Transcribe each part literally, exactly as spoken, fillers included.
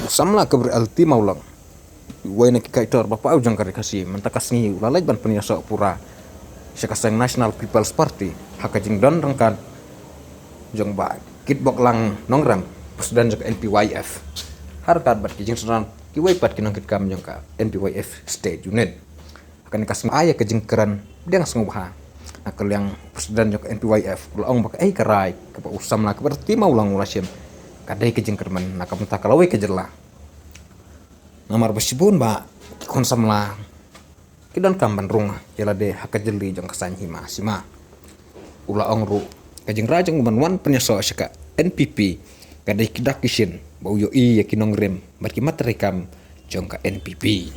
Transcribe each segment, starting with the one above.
Samla Gabriel T Mawlong, uwei na ki kaitor ba paw jong ka Ri Khasi, mynta ka sngi u la leit ban pynïasoh pura sha ka seng National People's Party ha ka jingdon ryngkat jong Bah Kitbok Lang Nongrem, President jong ka N P Y F, ha ryngkat bad ki jingsynran kiwei pat ki nongkitkam jong ka N P Y F State Unit. Ha kane ka sngi ai ka jingkren pdiang sngewbha na ka liang President jong ka N P Y F, u la ong ba kaei ka rai kaba u samla Gabriel T Mawlong u la shim ka dei ka jingkyrmen na ka bynta ka lawei ka jylla. Namar ba shibun ba ki khun samla ki donkam ban rung ïa lade ha ka jylli jong ka saiñ hima sima. U la ong ruh ka jingrai jong u ban wan pynïasoh sha ka N P P ka dei ki dak ki shin ba u ïohi ïa ki nongrim bad ki mat treikam jong ka N P P.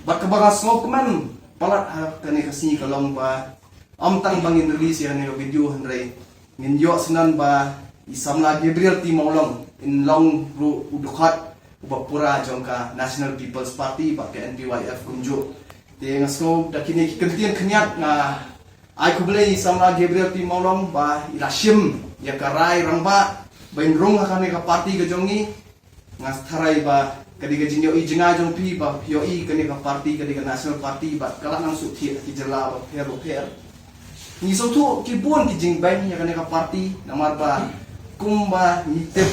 Bad kaba nga sngewkmen palat ha kane ka sngi ka long ba ym tang ba ngin release ïa kane ka video, hynrei ngin ïoh sngewthuh ba i samla Gabriel T Mawlong in long ruh u dkhot uba pura jong ka National People's Party bad ka N P Y F kumjuh. Te nga sngew da kine ki kyntien khyndiat nga ai khublei i samla Gabriel T Mawlong ba i la shim ïa ka rai rangbah ba in rung ha kane ka party ka jong ngi. Nga tharai ba ka dei ka jingïohi jngai jong phi ba phi ïohi kane ka party ka dei ka national party bad ka la nang shu thiah ki jylla bapher bapher. Ngi sngewthuh ki bun ki jingbeiñ ïa kane ka party namar ba kumba ngi tip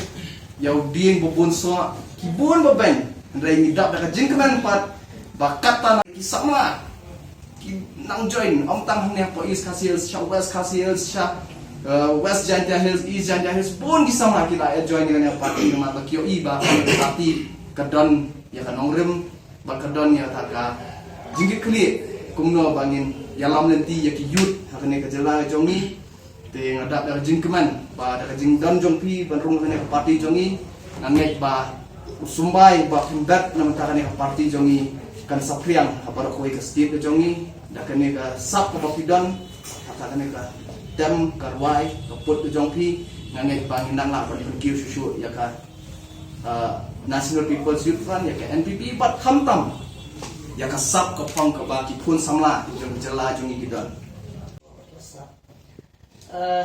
ïa u dieng ba bun soh ki bun ba beiñ, hynrei ngi dap da ka jingkmen pat ba kata na ki samla ki nang join, ym tang hangne hapoh East Khasi Hills, sha West Khasi Hills, sha, eh, West Jaintia Hills, East Jaintia Hills, bun ki samla ki la ïa join ïa kane ka party namar ba ki ïohi ba kane ka party ka don ïa ka nongrim bad ka don ïa kata ka jingkitkhlieh kumno ba ngin ïalam lynti ïa ki youth ha kane ka jylla jong ngi. Te nga dap da ka jingkmen ba da ka jingdon jong phi ban rung ha kane ka party jong ngi, nga ngeit ba u symbai ba phin bet na bynta kane ka party jong ngi kan saphriang ha baroh kawei ka state ka jong ngi da kane ka sap kaba phi don, ha kane ka tem ka rwai ka put ka jong phi. Nga ngeit ba ngin nang lah ban pynkiew shuh shuh ïa ka, uh, National People's Youth Front, ïa ka N P P bad khamtam ïa ka sap ka phong kaba ki khun samla jong ka jylla jong ngi ki don. Eh,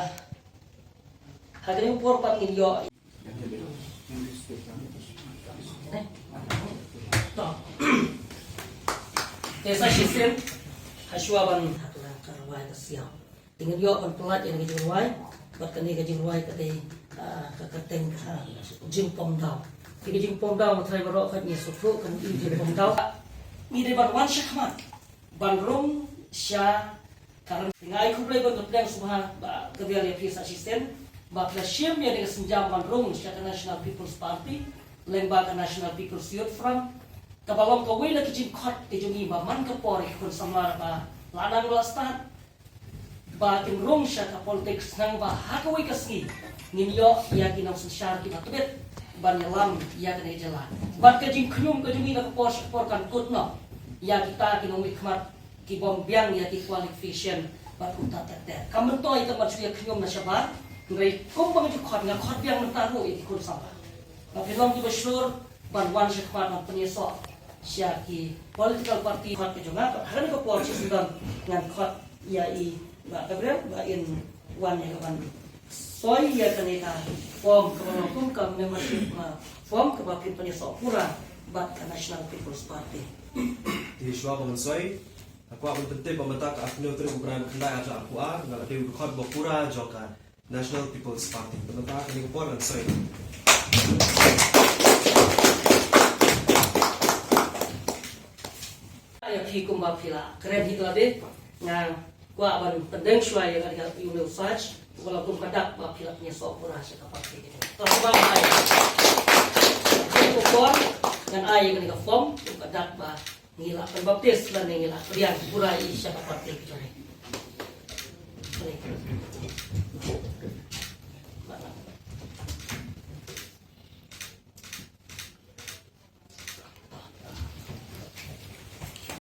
ha kane ka por pat ngin ïoh. Eh, to. Te sa shisien, ha shuwa ban ha ka rwai ka siaw. Te ngin ïoh ban pynlait ïa ka jingrwai, bad kane ka jingrwai ka dei, ah, ka kyrteng ka Jingpom Daw. Te ka Jingpom Daw, nga tharai baroh ka ngi sngewthuh ka jingpom daw. Ngi dei ban wan shakhmat ban rung sha Ka rang, nga ai khublei ban pdiang sngewbha ba ka dei ïa phi sa shisien ba phi la shim ïa ka sienjam ban rung sha ka National People's Party lyngba ka National People's Youth Front. Kaba long kawei na ki jingkhot ka jong ngi ba man ka por ki khun samla ba la nang la stad ba kin rung sha ka politics, nang ba ha kawei ka sngi ngin ïoh ïa ki nongsynshar kiba tbit ban ïalam ïa kane ka jylla. Bad ka jingkhñium ka jong ngi na ka por sha ka por kan kut noh ïa kita ki nongmihkhmat ki bym biang ïa ki qualification bad kumta ter ter. Kam myntoi tang ban shu ïa khñium na shabar, hynrei kum ba nga ju khot, nga khot biang mynta ruh ïa ki khun samla ba phin long kiba shlur ban wan shakhmat ban pynïasoh sha ki political party. Khot ka jong nga, ha kane ka por shisien ngan khot ïa i Bah Gabriel ba in wan ïa ka ban soi ïa kane ka form kaba long kum ka membership, ah, form kaba phin pynïasoh pura bad ka National People's Party. Te shuwa ba ngan soi, nga kwah ban pyntip ba mynta ka arphew hynñiew tarik u bnai ba khyndai arhajar arphew ar, nga la dei u dkhot ba pura jong ka National People's Party. Te mynta kane ka por ngan soi. Ïa phi kumba phi la kren hi lade, nga kwah ban pyndeng shuwa ïa ka, ïa une u Saj, uba la kum ka dak ba phi la pynïasoh pura sha ka party. Te shuwa ba ai. Te ka por ngan ai ïa kane ka form kum ka dak ba ngi la pynbaptis lane ngi la pdiang pura ïa sha ka party ka jong ngi.